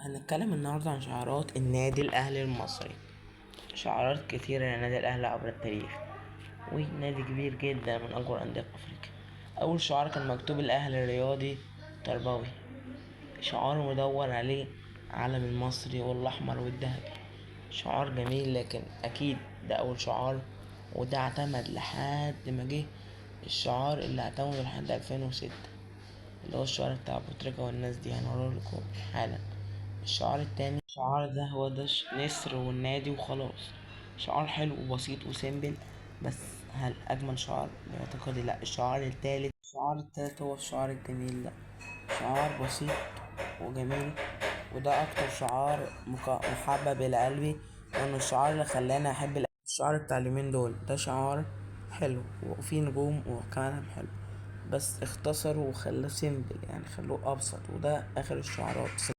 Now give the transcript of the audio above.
هنتكلم النهاردة عن شعارات النادي الأهلي المصري. شعارات كتيرة للنادي الأهلي عبر التاريخ، ونادي كبير جدا من أكبر أندية أفريقيا. أول شعار كان مكتوب الأهلي الرياضي تربوي، شعار مدور عليه علم المصري والأحمر والذهبي، شعار جميل. لكن أكيد ده أول شعار، وده اعتمد لحد ما جه الشعار اللي اعتمده لحد 2006، اللي هو الشعار بتاع أبو تريكة والناس دي، هنوريه لكم حالا. الشعار التاني، الشعار ده هو ده نسر والنادي وخلاص، شعار حلو وبسيط وسيمبل، بس هل أجمل شعار؟ باعتقادي لا. الشعار التالت هو الشعار الجميل ده، شعار بسيط وجميل، وده أكتر شعار محبب إلى قلبي، لأنه الشعار اللي خلاني أحب الشعار بتاع اليومين دول. ده شعار حلو وفيه نجوم وكلام حلو، بس اختصروا وخلوه simple، يعني خلوه أبسط. وده آخر الشعارات. سلام.